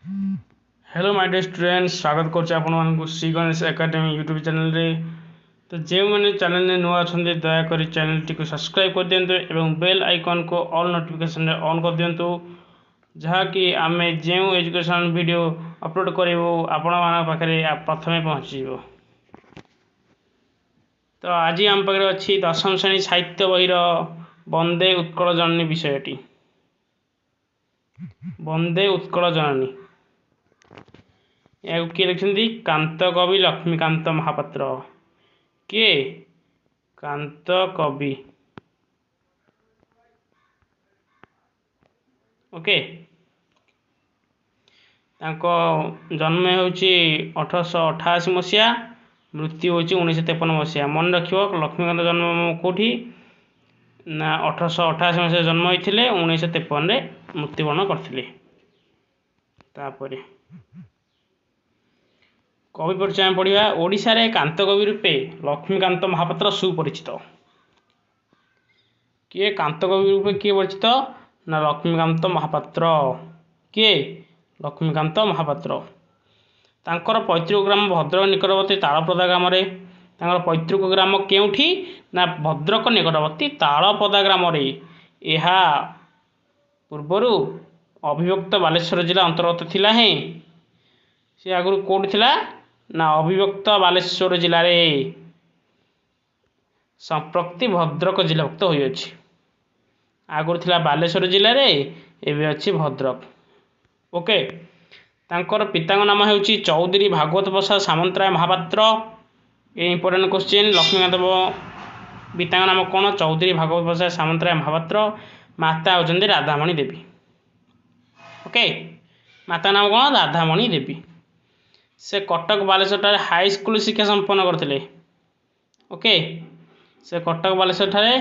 Hello my deer student, ସ୍ୱାଗତ କରୁଛି ଆପଣମାନଙ୍କୁ ଶ୍ରୀ ଗଣେଶ ଏକାଡେମୀ ୟୁଟ୍ୟୁବ୍ ଚ୍ୟାନେଲରେ। ତ ଯେଉଁମାନେ ଚ୍ୟାନେଲରେ ନୂଆ ଅଛନ୍ତି, ଦୟାକରି ଚ୍ୟାନେଲଟିକୁ ସବସ୍କ୍ରାଇବ୍ କରିଦିଅନ୍ତୁ ଏବଂ ବେଲ୍ ଆଇକନ୍କୁ ଅଲ୍ ନୋଟିଫିକେସନରେ ଅନ୍ କରିଦିଅନ୍ତୁ, ଯାହାକି ଆମେ ଯେଉଁ ଏଜୁକେସନ୍ ଭିଡ଼ିଓ ଅପଲୋଡ଼ କରିବୁ ଆପଣମାନଙ୍କ ପାଖରେ ପ୍ରଥମେ ପହଞ୍ଚିଯିବ। ତ ଆଜି ଆମ ପାଖରେ ଅଛି ଦଶମ ଶ୍ରେଣୀ ସାହିତ୍ୟ ବହିର ବନ୍ଦେ ଉତ୍କଳ ଜନନୀ ବିଷୟଟି। ବନ୍ଦେ ଉତ୍କଳ ଜନନୀ, ଏହାକୁ କିଏ ଲେଖିଛନ୍ତି? କାନ୍ତ କବି ଲକ୍ଷ୍ମୀକାନ୍ତ ମହାପାତ୍ର। କିଏ? କାନ୍ତ କବି। ଓକେ, ତାଙ୍କ ଜନ୍ମ ହେଉଛି 1888 ମସିହା, ମୃତ୍ୟୁ ହେଉଛି 1953 ମସିହା। ମନେ ରଖିବ, ଲକ୍ଷ୍ମୀକାନ୍ତ ଜନ୍ମ କେଉଁଠି ନା 1888 ମସିହାରେ ଜନ୍ମ ହୋଇଥିଲେ, 1953ରେ ମୃତ୍ୟୁବରଣ କରିଥିଲେ। ତାପରେ କବି ପରିଚୟ ଆମେ ପଢ଼ିବା। ଓଡ଼ିଶାରେ କାନ୍ତ କବି ରୂପେ ଲକ୍ଷ୍ମୀକାନ୍ତ ମହାପାତ୍ର ସୁପରିଚିତ। କିଏ କାନ୍ତ କବି ରୂପେ କିଏ ପରିଚିତ ନା ଲକ୍ଷ୍ମୀକାନ୍ତ ମହାପାତ୍ର। କିଏ? ଲକ୍ଷ୍ମୀକାନ୍ତ ମହାପାତ୍ର। ତାଙ୍କର ପୈତୃକ ଗ୍ରାମ ଭଦ୍ରକ ନିକଟବର୍ତ୍ତୀ ତାଳପଦା ଗ୍ରାମରେ। ତାଙ୍କର ପୈତୃକ ଗ୍ରାମ କେଉଁଠି ନା ଭଦ୍ରକ ନିକଟବର୍ତ୍ତୀ ତାଳପଦା ଗ୍ରାମରେ। ଏହା ପୂର୍ବରୁ ଅବିଭକ୍ତ ବାଲେଶ୍ୱର ଜିଲ୍ଲା ଅନ୍ତର୍ଗତ ଥିଲା ହେଁ। ସେ ଆଗରୁ କେଉଁଠି ଥିଲା ନା ଅବିଭକ୍ତ ବାଲେଶ୍ୱର ଜିଲ୍ଲାରେ, ସମ୍ପ୍ରତି ଭଦ୍ରକ ଜିଲ୍ଲାଭୁକ୍ତ ହୋଇଅଛି। ଆଗରୁ ଥିଲା ବାଲେଶ୍ୱର ଜିଲ୍ଲାରେ, ଏବେ ଅଛି ଭଦ୍ରକ। ଓକେ, ତାଙ୍କର ପିତାଙ୍କ ନାମ ହେଉଛି ଚୌଧୁରୀ ଭାଗବତ ପ୍ରସାଦ ସାମନ୍ତରାୟ ମହାପାତ୍ର। ଏ ଇମ୍ପୋର୍ଟାଣ୍ଟ କ୍ୱେଶ୍ଚିନ୍। ଲକ୍ଷ୍ମୀକାନ୍ତ ପିତାଙ୍କ ନାମ କ'ଣ? ଚୌଧୁରୀ ଭାଗବତ ପ୍ରସାଦ ସାମନ୍ତରାୟ ମହାପାତ୍ର। ମାତା ହେଉଛନ୍ତି ରାଧାମଣି ଦେବୀ। ଓକେ, ମାତା ନାମ କ'ଣ? ରାଧାମଣି ଦେବୀ। ସେ କଟକ ବାଲେଶ୍ୱରଠାରେ ହାଇସ୍କୁଲ ଶିକ୍ଷା ସମ୍ପନ୍ନ କରିଥିଲେ। ଓକେ, ସେ କଟକ ବାଲେଶ୍ୱରଠାରେ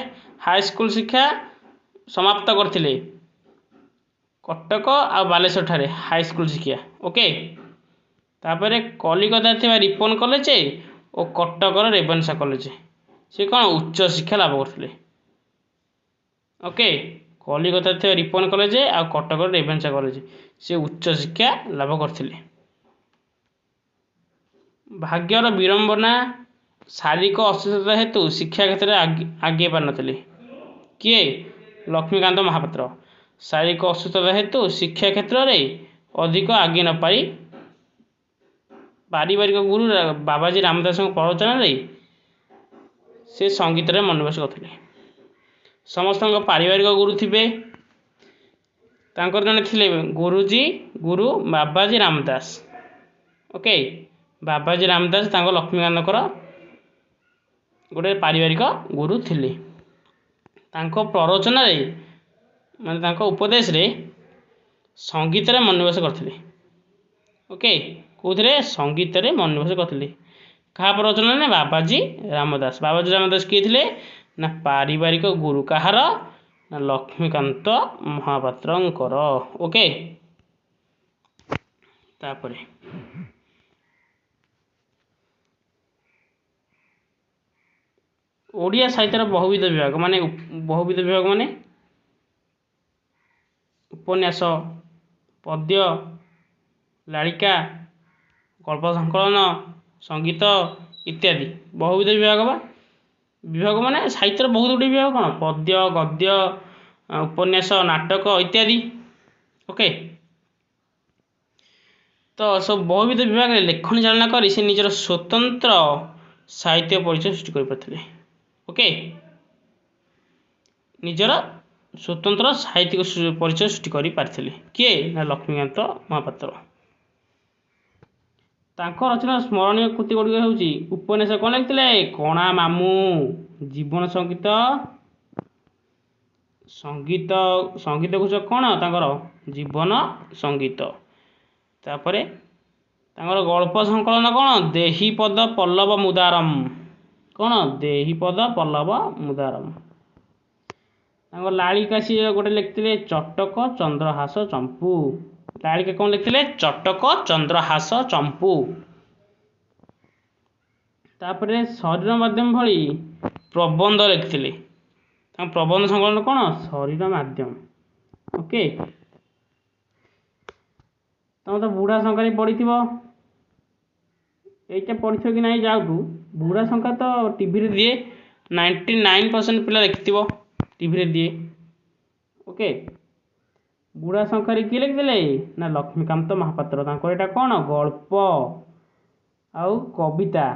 ହାଇସ୍କୁଲ ଶିକ୍ଷା ସମାପ୍ତ କରିଥିଲେ। କଟକ ଆଉ ବାଲେଶ୍ୱରଠାରେ ହାଇସ୍କୁଲ ଶିକ୍ଷା। ଓକେ, ତାପରେ କଲିକତାରେ ଥିବା ରିପନ୍ କଲେଜ ଓ କଟକର ରେଭେନ୍ସା କଲେଜ ସେ କ'ଣ ଉଚ୍ଚ ଶିକ୍ଷା ଲାଭ କରିଥିଲେ। ଓକେ, କଲିକତାରେ ଥିବା ରିପନ୍ କଲେଜ ଆଉ କଟକର ରେଭେନ୍ସା କଲେଜ ସେ ଉଚ୍ଚ ଶିକ୍ଷା ଲାଭ କରିଥିଲେ। ଭାଗ୍ୟର ବିଡ଼ମ୍ବନା, ଶାରୀରିକ ଅସୁସ୍ଥତା ହେତୁ ଶିକ୍ଷା କ୍ଷେତ୍ରରେ ଆଗେଇ ପାରିନଥିଲେ। କିଏ? ଲକ୍ଷ୍ମୀକାନ୍ତ ମହାପାତ୍ର। ଶାରୀରିକ ଅସୁସ୍ଥତା ହେତୁ ଶିକ୍ଷା କ୍ଷେତ୍ରରେ ଅଧିକ ଆଗେଇ ନପାରି ପାରିବାରିକ ଗୁରୁ ବାବାଜୀ ରାମଦାସଙ୍କ ପ୍ରରୋଚନାରେ ସେ ସଙ୍ଗୀତରେ ମନୋନିବେଶ କରିଥିଲେ। ସମସ୍ତଙ୍କ ପାରିବାରିକ ଗୁରୁ ଥିବେ, ତାଙ୍କର ଜଣେ ଥିଲେ ଗୁରୁଜୀ, ଗୁରୁ ବାବାଜୀ ରାମଦାସ। ଓକେ, ବାବାଜୀ ରାମଦାସ ତାଙ୍କ ଲକ୍ଷ୍ମୀକାନ୍ତଙ୍କର ଗୋଟେ ପାରିବାରିକ ଗୁରୁ ଥିଲେ। ତାଙ୍କ ପ୍ରରୋଚନାରେ, ମାନେ ତାଙ୍କ ଉପଦେଶରେ ସଙ୍ଗୀତରେ ମନୋନିବେଶ କରିଥିଲେ। ଓକେ, କେଉଁଥିରେ? ସଙ୍ଗୀତରେ ମନୋନିବେଶ କରିଥିଲେ। କାହା ପ୍ରରୋଚନାରେ ନା ବାବାଜୀ ରାମଦାସ। ବାବାଜୀ ରାମଦାସ କିଏ ଥିଲେ ନା ପାରିବାରିକ ଗୁରୁ। କାହାର ନା ଲକ୍ଷ୍ମୀକାନ୍ତ ମହାପାତ୍ରଙ୍କର। ଓକେ, ତାପରେ ଓଡ଼ିଆ ସାହିତ୍ୟର ବହୁବିଧ ବିଭାଗ ମାନେ, ବହୁବିଧ ବିଭାଗ ମାନେ ଉପନ୍ୟାସ, ପଦ୍ୟ, ଲାଳିକା, ଗଳ୍ପ ସଂକଳନ, ସଙ୍ଗୀତ ଇତ୍ୟାଦି। ବହୁବିଧ ବିଭାଗ ବା ବିଭାଗ ମାନେ ସାହିତ୍ୟର ବହୁତ ଗୁଡ଼ିଏ ବିଭାଗ କ'ଣ? ପଦ୍ୟ, ଗଦ୍ୟ, ଉପନ୍ୟାସ, ନାଟକ ଇତ୍ୟାଦି। ଓକେ, ତ ସବୁ ବହୁବିଧ ବିଭାଗରେ ଲେଖନୀ ଚାଳନା କରି ସେ ନିଜର ସ୍ୱତନ୍ତ୍ର ସାହିତ୍ୟ ପରିଚୟ ସୃଷ୍ଟି କରିପାରିଥିଲେ। ଓକେ, ନିଜର ସ୍ୱତନ୍ତ୍ର ସାହିତ୍ୟିକ ପରିଚୟ ସୃଷ୍ଟି କରିପାରିଥିଲେ। କିଏ ନା ଲକ୍ଷ୍ମୀକାନ୍ତ ମହାପାତ୍ର। ତାଙ୍କ ରଚନା ସ୍ମରଣୀୟ କୃତି ଗୁଡ଼ିକ ହେଉଛି ଉପନ୍ୟାସ କ'ଣ ଲେଖିଥିଲେ? କଣା ମାମୁଁ, ଜୀବନ ସଙ୍ଗୀତ, ସଙ୍ଗୀତ ସଙ୍ଗୀତ ଘୋଷ କ'ଣ ତାଙ୍କର ଜୀବନ ସଙ୍ଗୀତ। ତାପରେ ତାଙ୍କର ଗଳ୍ପ ସଂକଳନ କ'ଣ? ଦେହିପଦ ପଲ୍ଲବ ମୁଦାରମ। କ'ଣ? ଦେହିପଦ ପଲ୍ଲବ ମୁଦାରମ। ତାଙ୍କ ଲାଳିକା ସିଏ ଗୋଟେ ଲେଖିଥିଲେ ଚଟକ ଚନ୍ଦ୍ରହାସ ଚମ୍ପୁ। ଲାଳିକା କ'ଣ ଲେଖିଥିଲେ? ଚଟକ ଚନ୍ଦ୍ରହାସ ଚମ୍ପୁ। ତାପରେ ଶରୀର ମାଧ୍ୟମ ଭଳି ପ୍ରବନ୍ଧ ଲେଖିଥିଲେ। ତାଙ୍କ ପ୍ରବନ୍ଧ ସଂକଳନ କ'ଣ? ଶରୀର ମାଧ୍ୟମ। ଓକେ, ତ ତମେ ତ ବୁଢ଼ା ଶଙ୍ଖାରି ପଢ଼ିଥିବ, ଏଇଟା ପଢ଼ିଥିବ କି ନାହିଁ ଯାଉଠୁ। ବୁଢ଼ା ଶଙ୍ଖା ତ ଟିଭିରେ ଦିଏ, 99% ପିଲା ଦେଖିଥିବ, ଟିଭିରେ ଦିଏ। ଓକେ, ବୁଢ଼ା ଶଙ୍ଖାରି କିଏ ଲେଖିଥିଲେ ନା ଲକ୍ଷ୍ମୀକାନ୍ତ ମହାପାତ୍ର। ତାଙ୍କର ଏଇଟା କ'ଣ ଗଳ୍ପ ଆଉ କବିତା।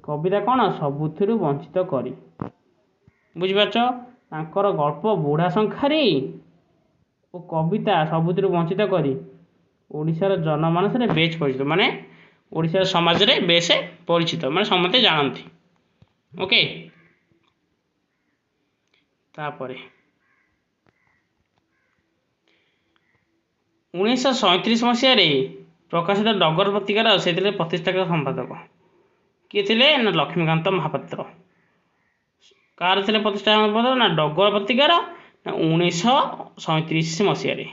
କବିତା କ'ଣ ସବୁଥିରୁ ବଞ୍ଚିତ କରି, ବୁଝିପାରୁଛ? ତାଙ୍କର ଗଳ୍ପ ବୁଢ଼ା ଶଙ୍ଖାରି ଓ କବିତା ସବୁଥିରୁ ବଞ୍ଚିତ କରି ଓଡ଼ିଶାର ଜନମାନସରେ ବେଶ ପରିଚିତ, ମାନେ ଓଡ଼ିଶାର ସମାଜରେ ବେଶ ପରିଚିତ, ମାନେ ସମସ୍ତେ ଜାଣନ୍ତି। ଓକେ, ତାପରେ 1937 ମସିହାରେ ପ୍ରକାଶିତ ଡଗର ପତ୍ରିକାର ସେ ଥିଲେ ପ୍ରତିଷ୍ଠାକ ସମ୍ପାଦକ। କିଏ ଥିଲେ ନା ଲକ୍ଷ୍ମୀକାନ୍ତ ମହାପାତ୍ର। କାହାର ଥିଲେ ପ୍ରତିଷ୍ଠା ସମ୍ପାଦକ ନା ଡଗର ପତ୍ରିକାର ନା 1937 ମସିହାରେ।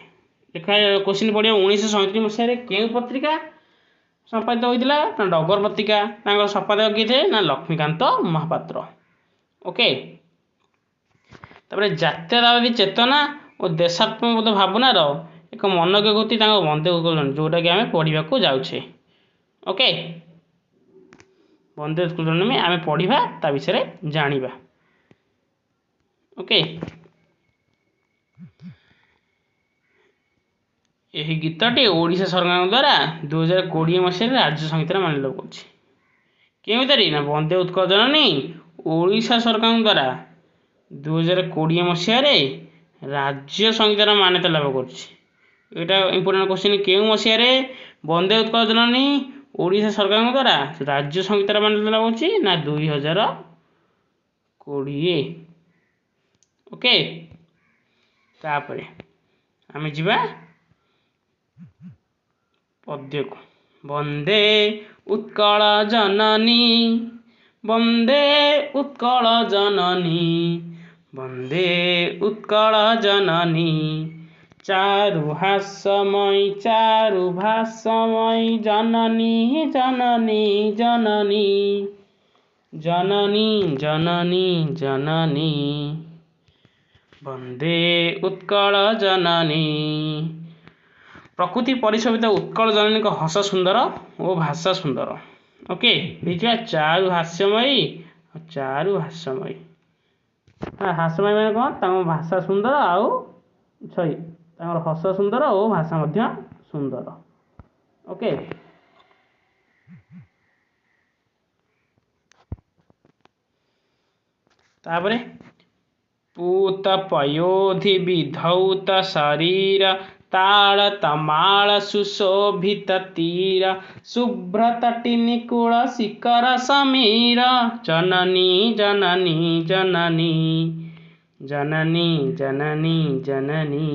ଲେଖା କୋଶ୍ଚିନ୍ ପଡ଼ିବ, 1937 ମସିହାରେ କେଉଁ ପତ୍ରିକା ସମ୍ପାଦିତ ହୋଇଥିଲା ନା ଡଗର ପତ୍ରିକା। ତାଙ୍କର ସମ୍ପାଦକ କିଏ ଥିଲେ ନା ଲକ୍ଷ୍ମୀକାନ୍ତ ମହାପାତ୍ର। ଓକେ, ତାପରେ ଜାତୀୟତାବାଦୀ ଚେତନା ଓ ଦେଶାତ୍ମବୋଧ ଭାବନାର ଏକ ମନୋଜ୍ଞ କୃତି ତାଙ୍କ ବନ୍ଦେ ଉତ୍କଳ ଜନନୀ, ଯେଉଁଟାକି ଆମେ ପଢ଼ିବାକୁ ଯାଉଛେ। ଓକେ, ବନ୍ଦେ ଉତ୍କଳ ଜନନୀ ଆମେ ପଢ଼ିବା, ତା ବିଷୟରେ ଜାଣିବା। ଓକେ, ଏହି ଗୀତଟି ଓଡ଼ିଶା ସରକାରଙ୍କ ଦ୍ୱାରା 2020 ମସିହାରେ ରାଜ୍ୟ ସଙ୍ଗୀତରେ ମାନ୍ୟତା ଲାଭ କରିଛି। କେଉଁ ଗୀତଟି ନା ବନ୍ଦେ ଉତ୍କଳ ଜନନୀ ଓଡ଼ିଶା ସରକାରଙ୍କ ଦ୍ୱାରା 2020 ମସିହାରେ ରାଜ୍ୟ ସଙ୍ଗୀତର ମାନ୍ୟତା ଲାଭ କରିଛି। ଏଇଟା ଇମ୍ପୋର୍ଟାଣ୍ଟ କୋଶ୍ଚିନ୍। କେଉଁ ମସିହାରେ ବନ୍ଦେ ଉତ୍କଳ ଜନନୀ ଓଡ଼ିଶା ସରକାରଙ୍କ ଦ୍ୱାରା ରାଜ୍ୟ ସଙ୍ଗୀତର ମାନ୍ୟତା ଲାଭ କରିଛି ନା 2020। ଓକେ, ତାପରେ ଆମେ ଯିବା ପଦ୍ୟକୁ। ବନ୍ଦେ ଉତ୍କଳ ଜନନୀ, ବନ୍ଦେ ଉତ୍କଳ ଜନନୀ, ବନ୍ଦେ ଉତ୍କଳ ଜନନୀ, ଚାରୁ ହାସମୟୀ ଚାରୁ ଭାସମୟୀ ଜନନୀ ଜନନୀ ଜନନୀ ଜନନୀ ଜନନୀ ଜନନୀ, ବନ୍ଦେ ଉତ୍କଳ ଜନନୀ। ପ୍ରକୃତି ପରିଶୋଭିତ ଉତ୍କଳ ଜନନୀଙ୍କ ହସ ସୁନ୍ଦର ଓ ଭାଷା ସୁନ୍ଦର। ଓକେ, ଦେଇଥିବା ଚାରୁ ହାସ୍ୟମୟୀ, ଚାରୁ ହାସ୍ୟମୟୀ, ହାସ୍ୟମୟୀ ମାନେ କ'ଣ? ତାଙ୍କ ଭାଷା ସୁନ୍ଦର ଆଉ ସରି ତାଙ୍କର ହସ ସୁନ୍ଦର ଓ ଭାଷା ମଧ୍ୟ ସୁନ୍ଦର। ଓକେ, ତାପରେ ପୂତ ପୟୋଧି ବିଧୌତ ଶରୀର ତାଳ ତମାଳ ସୁଶୋଭିତ ତୀର ଶୁଭ୍ର ତଟିନୀ କୂଳ ଶିଖର ସମୀର ଜନନୀ ଜନନୀ ଜନନୀ ଜନନୀ ଜନନୀ ଜନନୀ,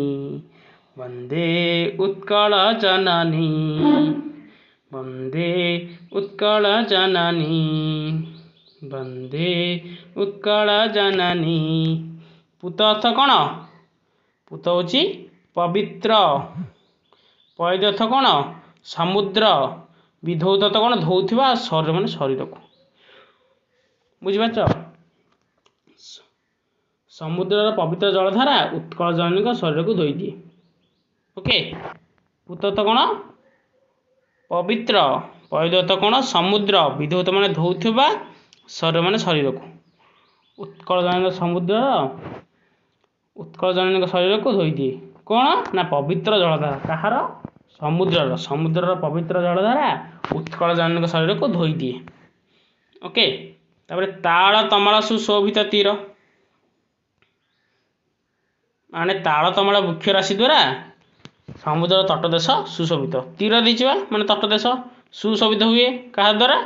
ବନ୍ଦେ ଉତ୍କଳ ଜନନୀ, ବନ୍ଦେ ଉତ୍କଳ ଜନନୀ, ବନ୍ଦେ ଉତ୍କଳ ଜନନୀ। ପୂତ ଅର୍ଥ କ'ଣ? ପୂତ ହେଉଛି ପବିତ୍ର। ପୟୋଧି ଅର୍ଥ କ'ଣ? ସମୁଦ୍ର। ବିଧୌତ ଅର୍ଥ କ'ଣ? ଧୋଉଥିବା, ଶରୀର ମାନେ ଶରୀରକୁ। ବୁଝିପାରୁଛ? ସମୁଦ୍ରର ପବିତ୍ର ଜଳଧାରା ଉତ୍କଳ ଜନନୀଙ୍କ ଶରୀରକୁ ଧୋଇଦିଏ। ଓକେ, ପୂତ ଅର୍ଥ କ'ଣ? ପବିତ୍ର। ପୟୋଧି ଅର୍ଥ କ'ଣ? ସମୁଦ୍ର। ବିଧୌତ ମାନେ ଧୋଉଥିବା, ଶରୀର ମାନେ ଶରୀରକୁ। ଉତ୍କଳ ଜନନୀଙ୍କ ସମୁଦ୍ରର ଉତ୍କଳ ଜନନୀଙ୍କ ଶରୀରକୁ ଧୋଇଦିଏ କ'ଣ ନା ପବିତ୍ର ଜଳଧାରା। କାହାର? ସମୁଦ୍ରର। ସମୁଦ୍ରର ପବିତ୍ର ଜଳଧାରା ଉତ୍କଳ ଜନନୀଙ୍କ ଶରୀରକୁ ଧୋଇଦିଏ। ଓକେ, ତାପରେ ତାଳ ତମାଳ ସୁଶୋଭିତ ତୀର, ମାନେ ତାଳ ତମାଳ ବୃକ୍ଷ ରାଶି ଦ୍ୱାରା ସମୁଦ୍ର ତଟଦେଶ ସୁଶୋଭିତ। ତୀର ଦେଇଛି ବା ମାନେ ତଟଦେଶ ସୁଶୋଭିତ ହୁଏ କାହା ଦ୍ୱାରା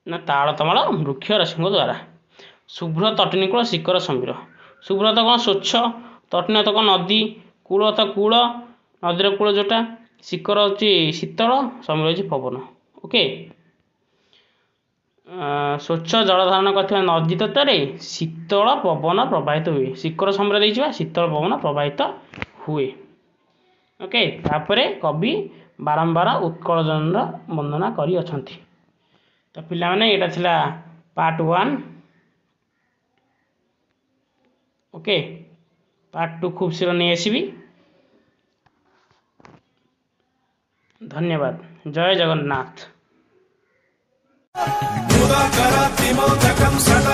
ନା ତାଳ ତମାଳ ବୃକ୍ଷ ରାଶିଙ୍କ ଦ୍ୱାରା। ଶୁଭ୍ର ତଟିନୀ କୂଳ ଶିଖର ସମୀର। ଶୁଭ୍ର ତ କ'ଣ? ସ୍ୱଚ୍ଛ। ତଟିନୀ ତ କ'ଣ? ନଦୀ। କୂଳ ତ କୂଳ, ନଦୀର କୂଳ ଯେଉଁଟା। ଶିଖର ହେଉଛି ଶୀତଳ, ସମୀର ହେଉଛି ପବନ। ଓକେ, ସ୍ୱଚ୍ଛ ଜଳ ଧାରଣ କରିଥିବା ନଦୀ ତଟରେ ଶୀତଳ ପବନ ପ୍ରବାହିତ ହୁଏ। ଶିଖର ସମୀର ଦେଇଛି ବା ଶୀତଳ ପବନ ପ୍ରବାହିତ ହୁଏ। ଓକେ, ତାପରେ କବି ବାରମ୍ବାର ଉତ୍କଳ ଜନନୀର ବନ୍ଦନା କରିଅଛନ୍ତି। ତ ପିଲାମାନେ, ଏଇଟା ଥିଲା ପାର୍ଟ 1। ଓକେ, ପାର୍ଟ 2 ଖୁବ୍ ଶୀଘ୍ର ନେଇ ଆସିବି। ଧନ୍ୟବାଦ। ଜୟ ଜଗନ୍ନାଥ। मुदाकरात्तिमोदकं सदा।